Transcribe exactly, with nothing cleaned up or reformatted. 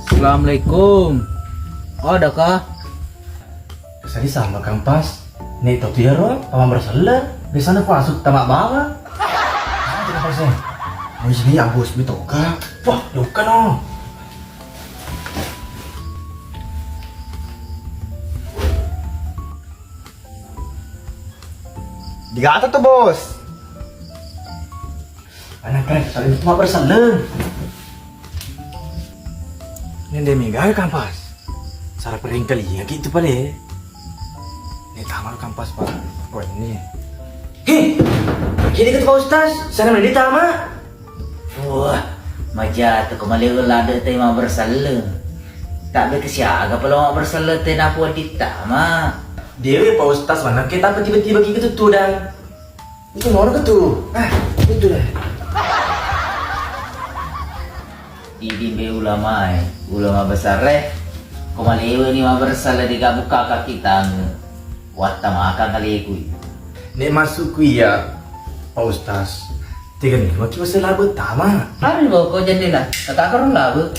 Assalamualaikum. Ada kah? Kesali sama Kampas. Nek tau tu yaro, tama berselle. Biasanya ku asut tama bawa. Ada Kampas ya? Mau sini ya bos, betul kah? Wah, bukan oh. Digata tuh bos. Anak keren, saling cuma berselleng. Ini dia mega Kampas. Salah pering kali ya gitu pale. Ini tamal Kampas pak. Kok ini? Heh, jadi ke Pak Ustaz, sana mana dia tamat? Wah, maja tu kemalewe lade te ma berselleng. Tak be kesiaga pelo ma berselleng te napu dittama. Dewe Pak Ustaz mana kita apa tiba-tiba gitu tuh dan itu mau ke tuh. Ah, itu dah. Idi be ulamae, ulama besar e. Ko malewe ni ma berselleng di gabu kaka kita. Watta maka kaleku. Nek masukku iya, Pak Ustaz. Tiga ni, maki masa labu tama. Hari boko jendela, kata karo labu.